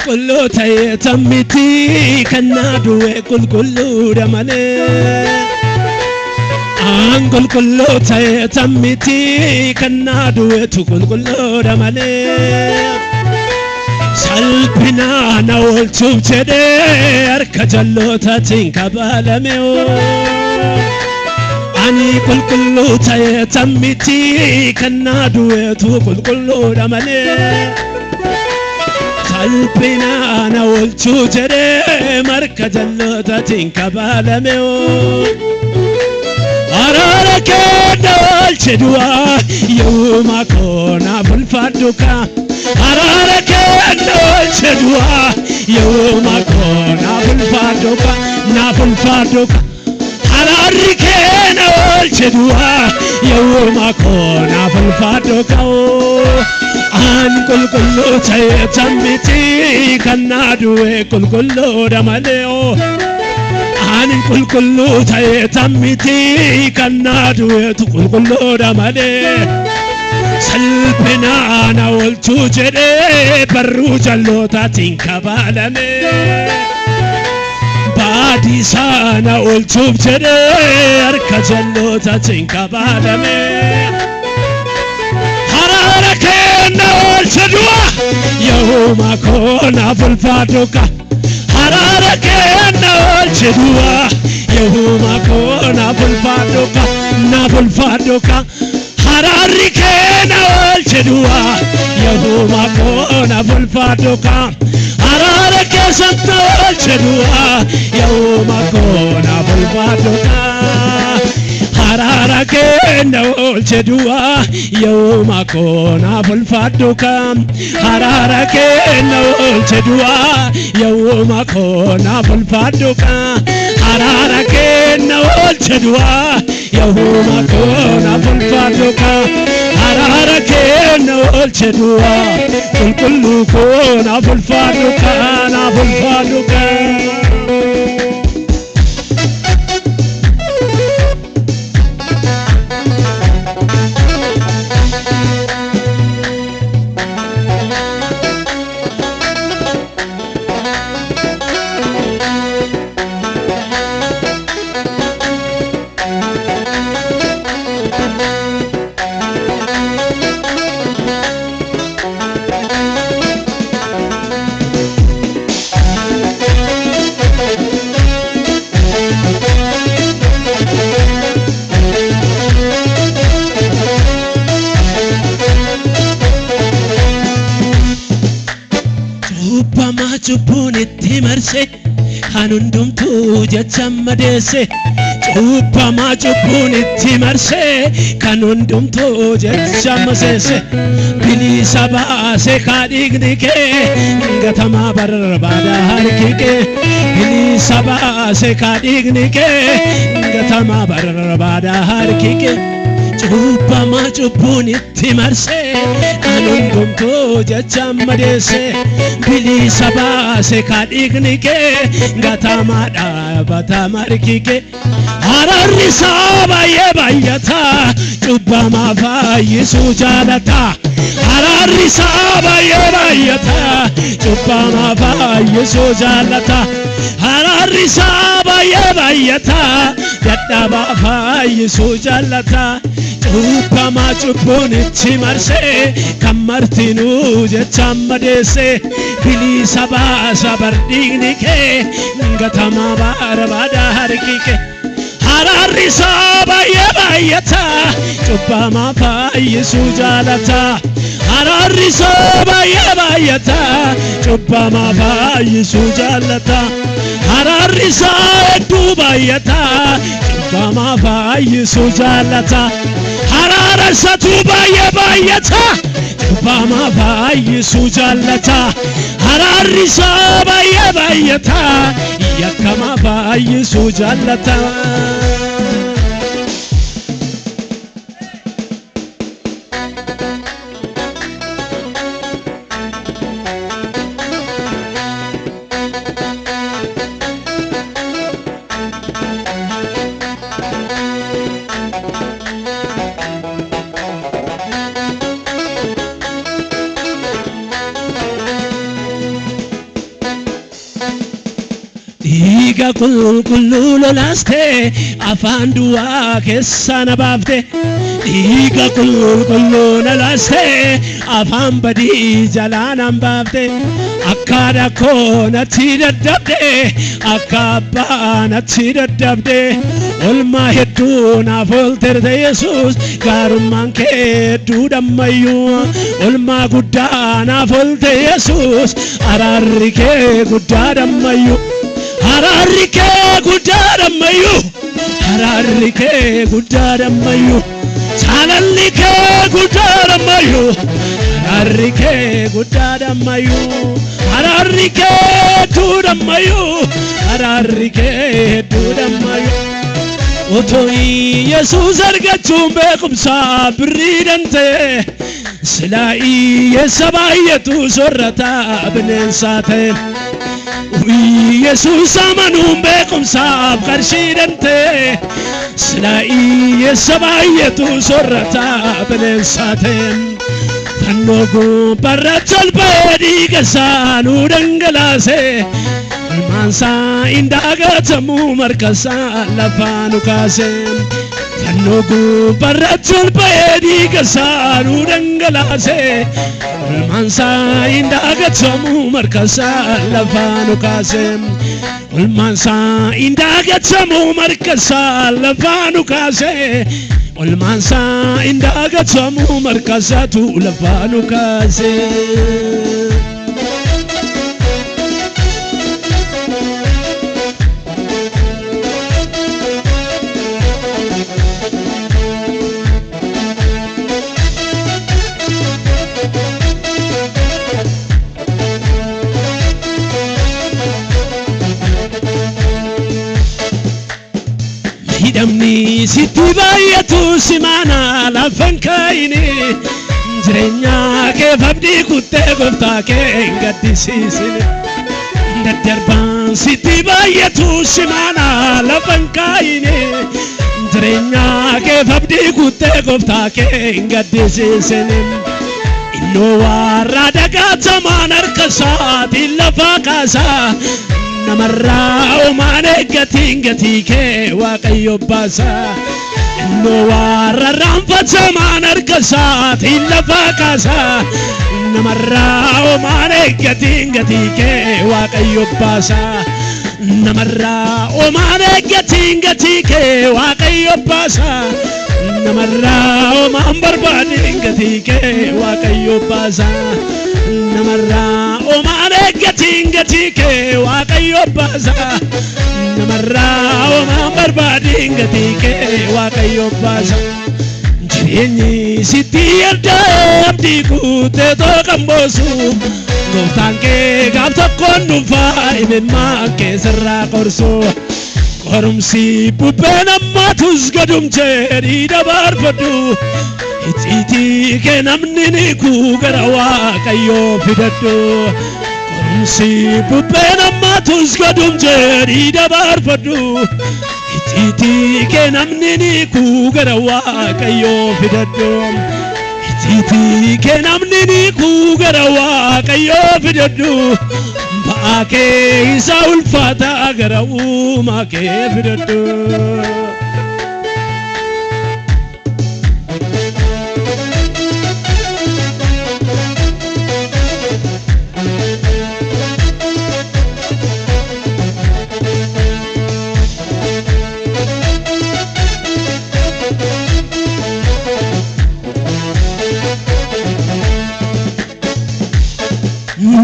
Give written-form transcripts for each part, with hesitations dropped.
Qulqulluu ta'e tammiti kan naa du'e qulqulluudha malee. An qulqulluu ta'e tammiti kan naa du'etu qulqulluudha malee. Salphina na oolchuuf jedhee harka jallootaatiin kabaalame. Ani qulqulluu ta'e tammiti kan naa du'etu qulqulluudha malee. Salphina na oolchuu jedhee marka jallootaatiin kabaalame. Araara kee na oolche du'aa yooma koo naaf ulfaadhu kaa. Araara kee na oolche du'aa yooma koo naaf ulfaadhu kaa naaf ulfaadhu kaa. Araarri kee na oolche du'aa yooma koo naaf ulfaadhu kaa. An qulqulluu ta'e tammiti kan naa du'e qulqulluudha malee. Ani qulqulluu ta'e tammiti kan naa du'etu qulqulluudha malee. Salphina na oolchuu jedhee barruu jallootaatiin kabaalame. Baadiisaa na oolchuuf jedhee harka jallootaatiin kabaalame. Araara kee na oolche du'a yooma koo naaf ulfaadhu kaa. Araara kee na oolche du'a yooma koo naaf ulfaadhu kaa naaf ulfaadhu kaa. Araarri kee na oolche du'a yooma koo naaf ulfaadhu kaa. Araara keessan na oolche du'a yooma koo naaf ulfaadhu kaa. Araara kee na oolche du'a yooma koo naaf ulfaadhu kaa. Araara kee na oolche du'a yooma koo naaf ulfaadhu kaa. Araara kee na oolche du'a yooma koo naaf ulfaadhu kaa. Araara kee na oolche du'a qulqulluu koo naaf ulfaadhu kaa naaf ulfaadhu kaa. Cubbamaa cubbuun itti marse kan hundumtuu jecha madeesse. Cubbamaa cubbuun itti marse kan hundumtuu jecha maseesse. Bilisa baase kaa dhiigni kee gatamaa barbaada harki kee. Bilisa baase kaa dhiigni kee gatamaa barbaada harki kee. Cubbamaa cubbuun itti marse kan hundumtuu jecha madeesse. Bilisa baase kaa dhiigni kee gatamaa dhaabata marki kee. Araarri isaa baay'ee baay'ata cubbamaa fayyisuu jaalata. Araarri isaa baay'ee baay'ata cubbamaa fayyisuu jaalata. Araarri isaa baay'ee baay'ata dadhabaa fayyisuu jaalata. Cubbamaa cubbuun itti marse kan martinuu jecha madeesse. Bilisa baasa bardhiigni kee gatamaa barbaada harki kee. Araarri isaa baay'ee baay'ata cubbamaa fayyisuu jaalata. Araarri isaa baay'ee baay'ata cubbamaa fayyisuu jaalata. Araarri isaa hedduu baay'ata cubbamaa fayyisuu jaalata. Araara isaatu baay'ee baay'ata cubbamaa fayyisuu jaallata. Araarri isaa baay'ee baay'ata yakkamaa fayyisuu jaallata. Dhiiga qulqulluu lolaaste, afaan duwwaa keessaa na baafte. Dhiiga qulqulluu lolaaste, afaan badii jalaa naan baafte. Akka dhakkoo natti daddabde, akka abbaa natti daddabde. Olmaa hedduu naaf oolterte Yesuus, gaarummaan kee hedduu dhammayyuu. Olmaa guddaa naaf oolte Yesuus, araarri kee guddaa dhammayyuu. Araarri kee guddaa dhammayyuu. Araarri kee guddaa dhammayyuu. Jaalalli kee guddaa dhammayyuu. Araarri kee guddaa dhammayyuu. Araarri kee hedduu dhammayyuu. Araarri kee hedduu dhammayyuu. Otoo Yesuus argachuun beekumsa birrii danda'e, silaa hiyyeessa baay'eetu soorata bineensaa ta'e. Yesuus amanuun beekumsaaf qarshii danda'e, silaa hiyyeessa baay'eetu soorata bineensaa ta'e. Fannoo gubbaarratti ol ba'ee dhiiga isaa nuu dhangalaase. Olmaansaa hin daagatamu, markasaa lafaa nu kaase. Fannoo gubbaarratti ol ba'ee dhiiga isaa nuu dhangalaase. Olmaansaa hin daagatamu, markasaa lafaa nu kaase. Olmaansaa hin daagatamu, markasaa lafaa nu kaase. Olmaansaa hin daagatamu, markasaatu lafaa nu kaase. Hidhamni sitti baay'atu simaana lafan kaayini. Jireenya kee abdii kuttee gooftaa kee hin gaddisiisine. Daddarbaan sitti baay'atu simaana lafan kaayini. Jireenya kee abdii kuttee gooftaa kee hin gaddisiisine. Innoo warra dagaatamaan harka isaatiin lafaa kaasaa. Namarraa homaan eeggatiin gatii kee Waaqayyo baasaa. Innoo warra raanfatamaan harka isaatiin lafaa kaasaa. Namarraa homaan eeggatiin gatii kee Waaqayyo baasaa. Namarraa homaan eeggatiin gatii kee Waaqayyo baasaa. Namarraa homaan barbaadin gatii kee Waaqayyo baasaa. Namarraa homaan eeggatiin gatii kee Waaqayyo baasaa. Namarraa homaan barbaadin gatii kee Waaqayyo baasaa. Jireenyi sitti ergaa abdii kuttee tookan boosu. Gooftaan kee gaaf tokkoon dhufaa imimmaan kee sirraa qorsu. Qorumsi bubbeen ammaatus gadumtee dhiida barbaadu. Icciitii kee namni ni kuu gara Waaqayyoo fidadhu. Qorumsi bubbeen ammaatus gadumtee dhiida barbaadu. Icciitii kee namni ni kuu gara Waaqayyoo fidadhu. Icciitii kee namni ni kuu gara Waaqayyoo fidadhu. Ba'aa kee isa ulfaataa gara uumaa kee fidadhu.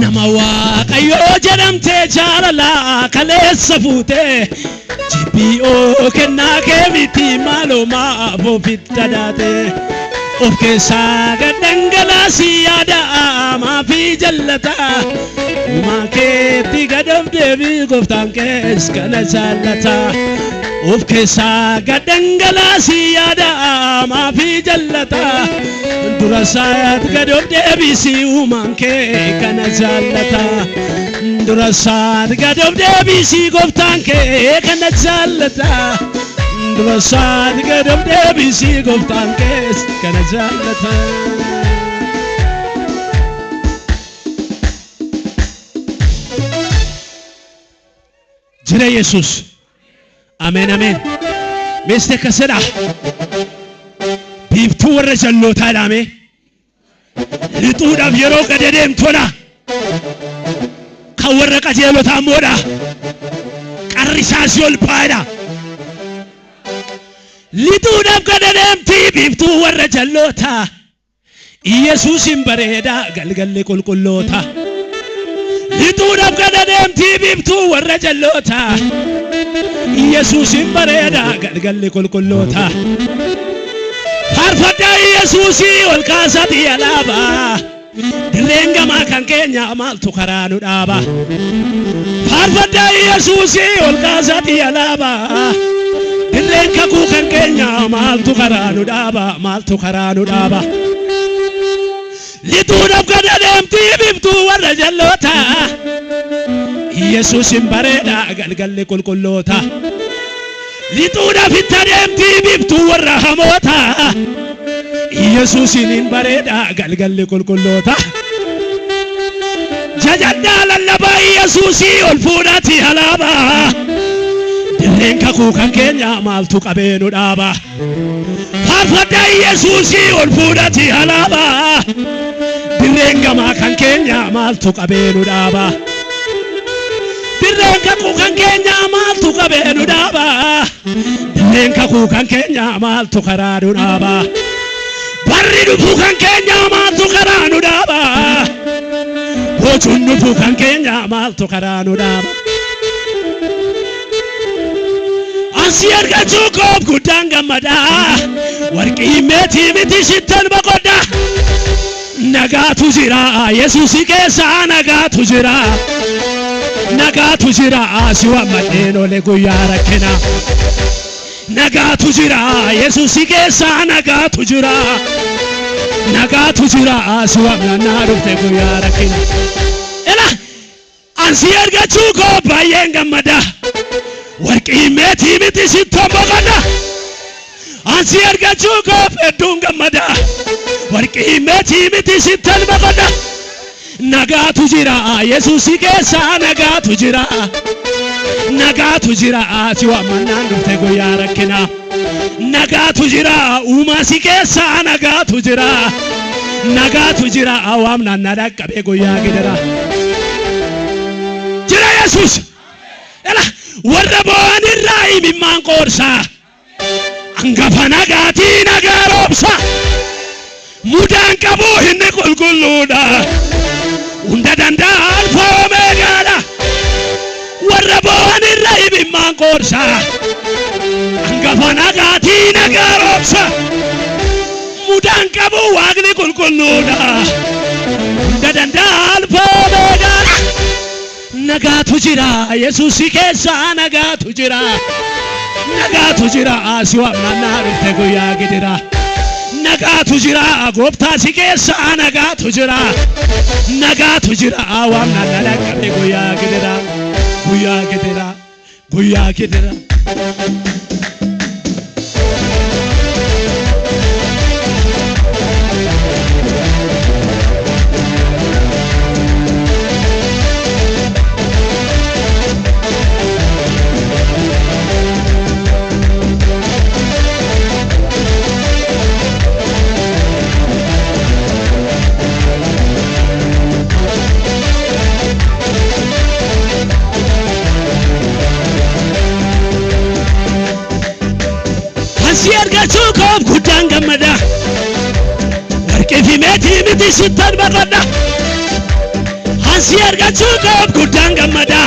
Nama Waaqayyoo jedhamtee jaalalaa kaleessa fuutee, jibbi'oo kennaa kee miti maaloo maaf ofitti dadaate. Of keessaa gad dhangalaasii yaada maafii jallata. Uumaa keetti gad of deebii, gooftaan kees kana jaallata. Of keessaa gad dhangalaasii yaada maafii jallata. Dura isaat gad of deebisii, uumaan kee kana jaallata. Dura isaat gad of deebisii, gooftaan kee kana jaallata. Dura isaat gad of deebisii, gooftaan kees kana jaallata. Jira Yesuus. Ameen ameen. Meesti akkas jedha. Biiftuu warra jallootaa jedhamee lixuudhaaf yeroo gad adeemtudha. Kan warra qajeelotaa immoodha. Qarri isaa si ol baay'edha. Lixuudhaaf gad adeemti biiftuu warra jallootaa. Iyesuus hin bareeda galgalli qulqulloota. Lixuudhaaf gad adeemti biiftuu warra jalloota. Iyesuus hin bareeda galgalli qulqulloota. Faarfadhaa Iyesuusii ol kaasatii alaabaa. Dirreen gamaa kan keenya maaltu karaa nu dhaaba. Faarfadhaa Iyesuusii ol kaasatii alaabaa. Dirreen kakuu kan keenya maaltu karaa nu dhaaba maaltu karaa nu dhaaba. Lixuudhaaf gad adeemti biiftuu warra jalloota. Iyesuus hin bareeda galgalli qulqulloota. Lixuudhaaf itti adeemti biiftuu warra hamoota. Iyesuusiin hin bareeda galgalli qulqulloota. Jajadhaa lallabaa Iyesuusii ol fuudhaati alaabaa. Dirreen kakuu kan keenya maaltu qabee nu dhaaba. Faarfadhaa Iyesuusii ol fuudhaati alaabaa. Dirreen gamaa kan keenya maaltu qabee nu dhaaba. Dirreen kakuu kan keenya maaltu qabee nu dhaaba. Dirreen kakuu kan keenya maaltu karaa nu dhaaba. Barri dhufuu kan keenya maaltu karaa nu dhaaba. Bocuun dhufuu kan keenya maaltu karaa nu dhaaba. Asii argachuu koof guddaan gammada. Warqii meetii miti shittan boqodha. Nagaatu jira Yesuusi keessa nagaatu jira. Nagaatu jira si waammadheen ole guyyaa rakkina. Nagaatu jira Yesuusi keessa nagaatu jira. Nagaatu jira si waamnannaa dhufte guyyaa rakkina. Ela Ansii argachuu koo baay'een gammada. Warqii meetii miti shittoon boqodha. Ansii argachuu koo hedduun gammada. Warqii meetii miti shittoon boqodha. Nagaatu jira Yesuusi keessa nagaatu jira. Nagaatu jira si waammannaan dhufte guyyaa rakkina. Nagaatu jira uumaa si keessa nagaatu jira. Nagaatu jira waamnaan na dhaqqabee guyyaa gidira. Jira Yesuus. Ela warra boo'an irraa imimmaan qoorsaa. Angafa nagaatii nagaa roobsa. Mudaan qabu inni qulqulluudha. Hunda danda'a alfa omeegaadha. Warra boo'an irra imimmaan qoorsa. Angafa nagaatii nagaa roobsa. Mudaan qabu waaqni qulqulluudha. Hunda danda'a alfa omeegaadha. Nagaatu jira Yesuusi keessa nagaatu jira. Nagaatu jira si waamnannaa dhufte guyyaa gidira. Nagaatu jira gooftaa si keessa nagaatu jira. Nagaatu jira waamnannaa dhaqqabe guyyaa gidira. Guyyaa gidira. Guyyaa gidira. Asii argachuu koof guddaan gammada. Warqii fi meetii miti sittan baqadha. Asii argachuu koof guddaan gammada.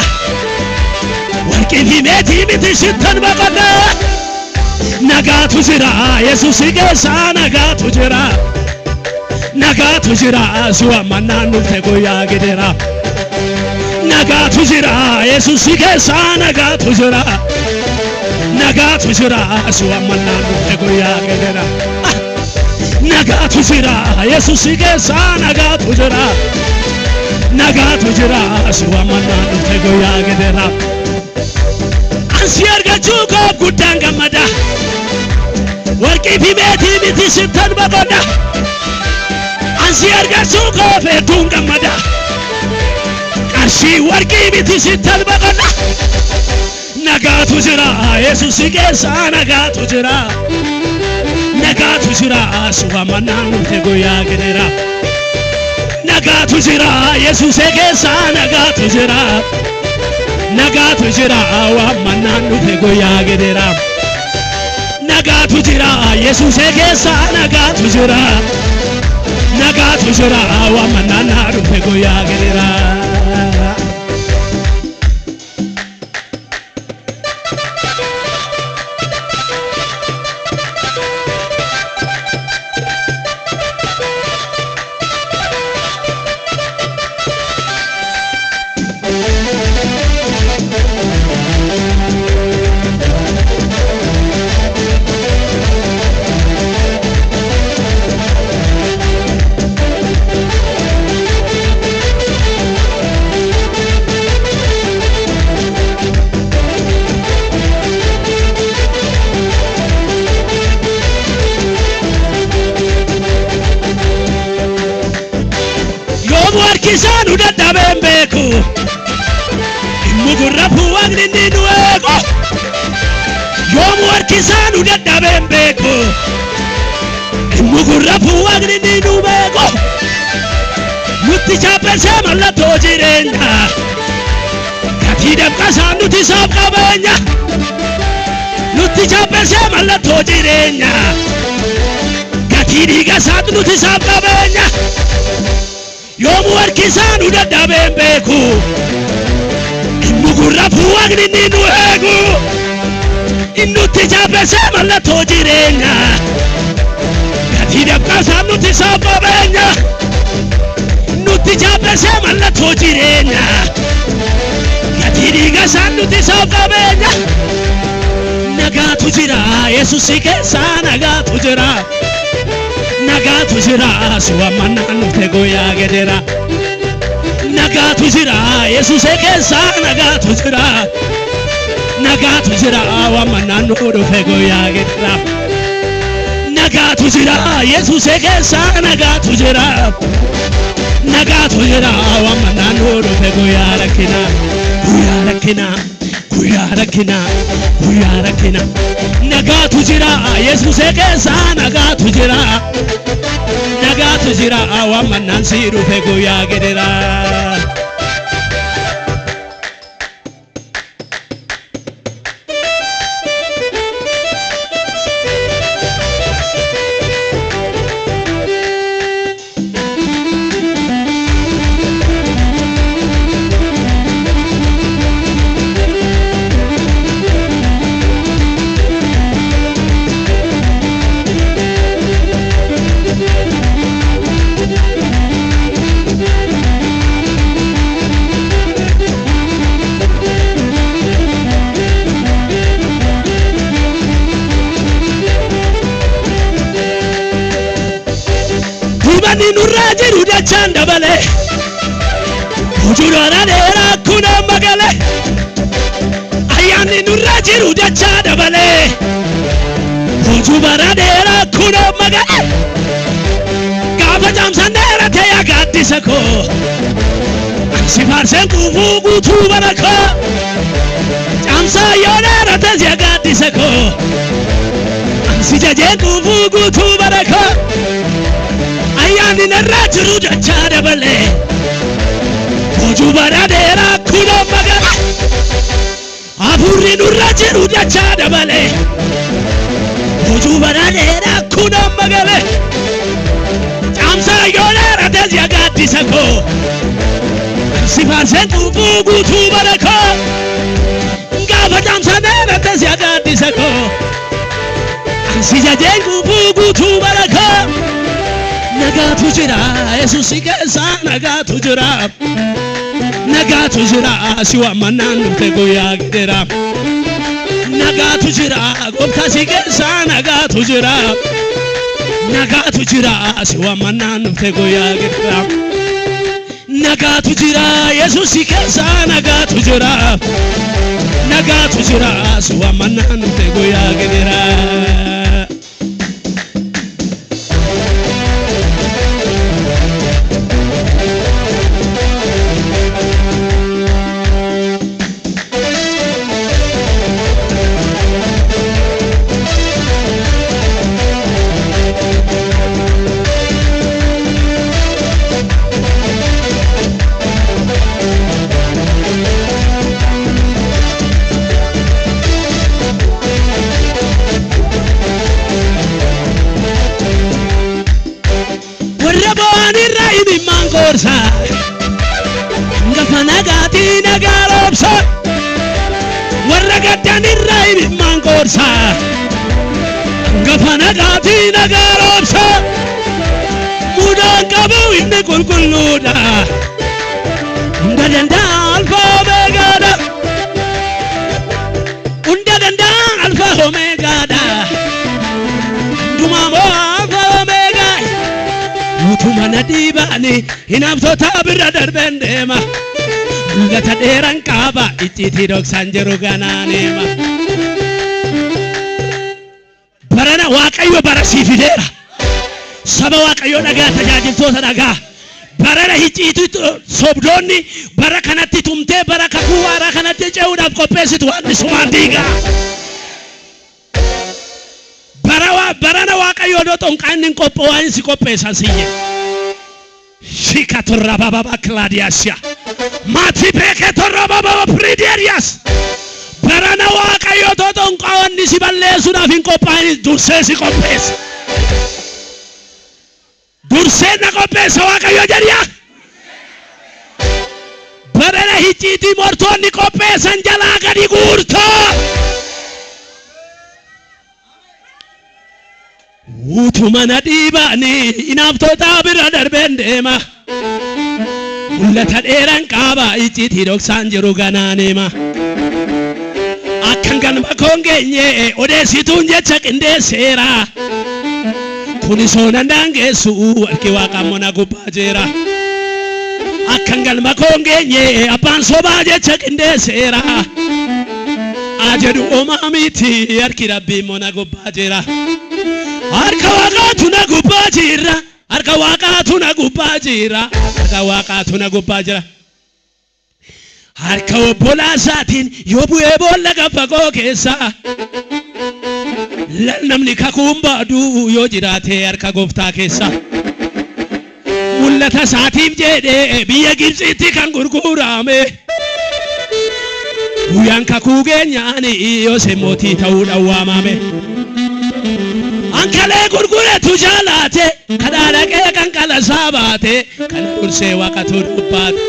Warqii fi meetii miti sittan baqadha. Nagaatu jira Yesuusi keessa nagaatu jira. Nagaatu jira si waammannaan dhufte guyyaa gidira. Nagaatu jira Yesuusi keessa nagaatu jira. Nagaatu jira si waammannaan dhufte guyyaa gidira. Nagaatu jira Yesuusi keessa nagaatu jira. Nagaatu jira si waammannaan dhufte guyyaa gidira. Ansi argachuu koof guddaan gammada. Warqii fi meetii miti sittan boqodha. Ansi argachuu koof hedduun gammada. Qarshii warqii miti sittan boqodha. Nagaatu jira Yesuus keessa nagaatu jira nagaatu jira si waamannaan dhufte guyyaa gideera nagaatu jira Yesuus keessa nagaatu jira nagaatu jira waamannaan dhufte guyyaa gideera nagaatu jira Yesuus keessa nagaatu jira nagaatu jira waamannaan dhufte guyyaa gideera. Yoomuu harki isaa nu dadhabee hin beeku. Dhimmu gurra waaqni inni nu eegu. Yoomuu harki isaa nu dadhabee hin beeku. Dhimmu gurra waaqni inni nu beeku. Nutti chaappessee mallattoo jireenya. Gatii dafqasaa nuti isaaf qabeenya. Nutti chaappessee mallattoo jireenya. Gatii dhiiga isaatu nuti isaaf qabeenya. Yoomuu harki isaa nu dadhabee hin beeku. Dhimmu gurra waaqni inni nu eegu. Nutti chaappessee mallattoo jireenya. Gatii dafqasaa nuti isaaf qabeenya. Nutti chaappessee mallattoo jireenya. Gatii dhiiga isaa nuti isaaf qabeenya. Nagaatu jira Yesuus keessa nagaatu jira. Nagaatu jira si waamannaan dhufte guyyaa gideera. Nagaatu jira Yesuus keessa nagaatu jira. Nagaatu jira waamannaan nu dhufe guyyaa gideera. Nagaatu jira Yesuus keessa nagaatu jira. Nagaatu jira waamannaan nu dhufe guyyaa rakkina. Guyyaa rakkina. Guyyaa rakkina. Guyyaa rakkina. Nagaatu jira Yesuus keessa nagaatu jira. Nagaatu jira waamannaan si dhufe guyyaa gideera. Dibanni nurraa jiru dachaan dabale. Hujuuraan dheeraa kun amma gale. Ayyaanni nurraa jiru dachaa dabale. Hujuuraan dheeraa kun amma gale. Gaafa caamsaan dheerate yaa gaaddisa koo. Ansi faarseen quufuu guutuu bara koo. Caamsaa yoo dheerates yaa gaaddisa koo. Ansi jajeen quufuu guutuu bara koo. Ayyaanni narraa jiru dachaa dabale. Hojii bara dheeraa kun amma gale. Hafuurri nurra jiru dachaa dabale. Hojii bara dheeraa kun amma gale. Caamsaa yoo dheerates yaa gaaddisa koo. Si faarseen quufuu guutuu bara koo. Gaafa caamsaa dheerates yaa gaaddisa koo. Ansi jajeen quufuu guutuu bara koo. Nagaatu jira Yesuus keessa nagaatu jira. Nagaatu jira si waamannaan dhufte guyyaa gideera. Nagaatu jira gooftaa si keessa nagaatu jira. Nagaatu jira si waamannaan dhufte guyyaa gideera. Nagaatu jira Yesuus keessa nagaatu jira. Nagaatu jira si waamannaan dhufte guyyaa gideera. qoorsa. Hangafa nagaatii nagaa roobsa. Warra gaddan irraa imimmaan qoorsa. Hangafa nagaatii nagaa roobsa. Mudaan qabu inni qulqulluudha. Hunda danda'a alfa omeegaadha. Hunda danda'a alfa omeegaadha. Hundumaa moo alfa omeegaa. Utuma na dhiibani hinaaftota bira darbeen deema. Mul'ata dheeran qaba icciitii dhoksaan jiru ganaan hima. Barana Waaqayyo bara sii fideera. Saba Waaqayyoo dhagaa tajaajiltoota dhagaa. Barana hicciitii sobdoonni bara kanatti tumtee bara kakuu haaraa kanatti ce'uudhaaf qopheessitu waan sumaan diigaa. Bara waa barana Waaqayyo odoo xonqaa inni hin qophaa'in si qopheessan si jedhe. Shika torrababa kilaadiyaasiya. Maatii beekee torrababa piriidiyaas. Barana Waaqayyo odoo xonqaa wanni si balleessuudhaaf hin qophaa'in dursee si qopheessa. Dursee na qopheessa Waaqayyo jedhiya. Barana hicciitii mortoonni qopheessan jalaa gadi guurtaa. Utuma na dhiibanii hinaaftota bira darbeen deema. Mul'ata dheeran qaba icciitii dhoksaan jiru ganaan hima. Akkan galma koon geenye odeessituun jecha qindeesseera. Kuni soonan daangeessu harki waaqaa immoo na gubbaa jira. Akkan galma koon geenye abbaan sobaa jecha qindeesseera. A jedhu homaa miti harki rabbii immoo na gubbaa jira. Harka waaqaatu na gubbaa jira. Harka waaqaatu na gubbaa jira. Harka waaqaatu na gubbaa jira. Harka obbolaa isaatiin yoo bu'ee boolla fagoo keessa namni kakuun baadu yoo jiraate harka gooftaa keessa. Mul'ata isaatiif jedhee biyya Gibxitti kan gurgurame. Guyyaan kakuu geenyaan Yoosef mootii ta'uudhaan waamame. Ankalee gurguretu jaalaate kadhaa dhaqee kan qalasaa baate kana dursee waaqatu dubbaate.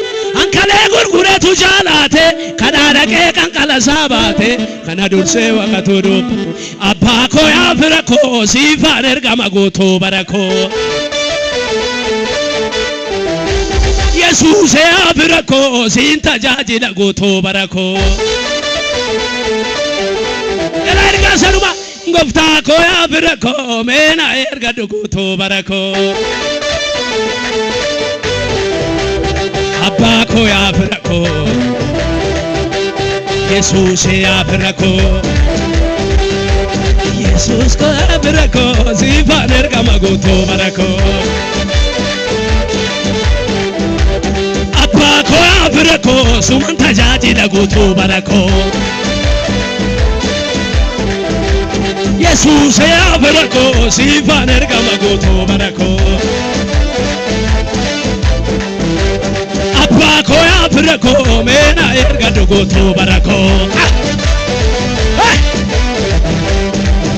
Ankalee gurguretu jaalaate kadhaa dhaqee kan qalasaa baate kana dursee waaqatu dubbaate. Abbaa koo yaa fira koo siifaan ergama guutuu bara koo. Yesuus yaa fira koo siin tajaajila guutuu bara koo. Jala ergaa sanuma gooftaa koo yaa fira koo meena erga guutuu bara koo. Abbaa koo yaa fira koo Yesuus yaa fira koo Yesuus koo yaa fira koo siifaan ergama guutuu bara koo. Abbaa koo yaa fira koo suman tajaajila guutuu bara koo. Yesuus yaa fira koo siifaan ergama guutuu bara koo. Abbaa koo yaa fira koo meena erga guutuu bara koo. Ah! Ah!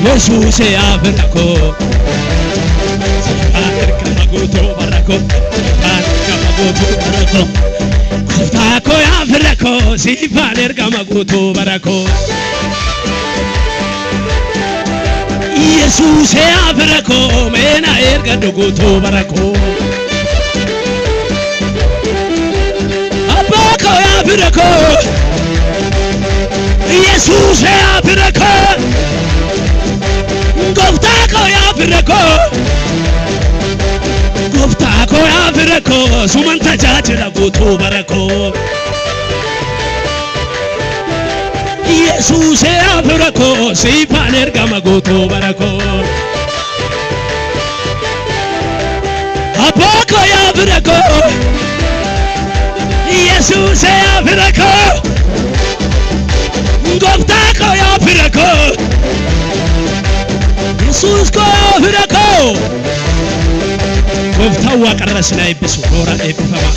Yesuus yaa fira koo siifaan ergama guutuu bara koo. Siifaan ergama guutuu bara koo. Gooftaa koo yaa fira koo siifaan ergama guutuu bara koo. Yesuus yaa fira koo meena erga guutuu bara koo. Abbaa koo yaa fira koo Yesuus yaa fira koo Gooftaa koo yaa fira koo Gooftaa koo yaa fira koo suman tajaajila guutuu bara koo. Yesuus yaa fira koo siifaan ergama guutuu bara koo. Abbaa koo yaa fira koo Yesuus yaa fira koo Gooftaa koo yaa fira koo Yesuus koo yaa fira koo. Gooftaan waaqarra sinaa eebbisu toora eebbifamaa.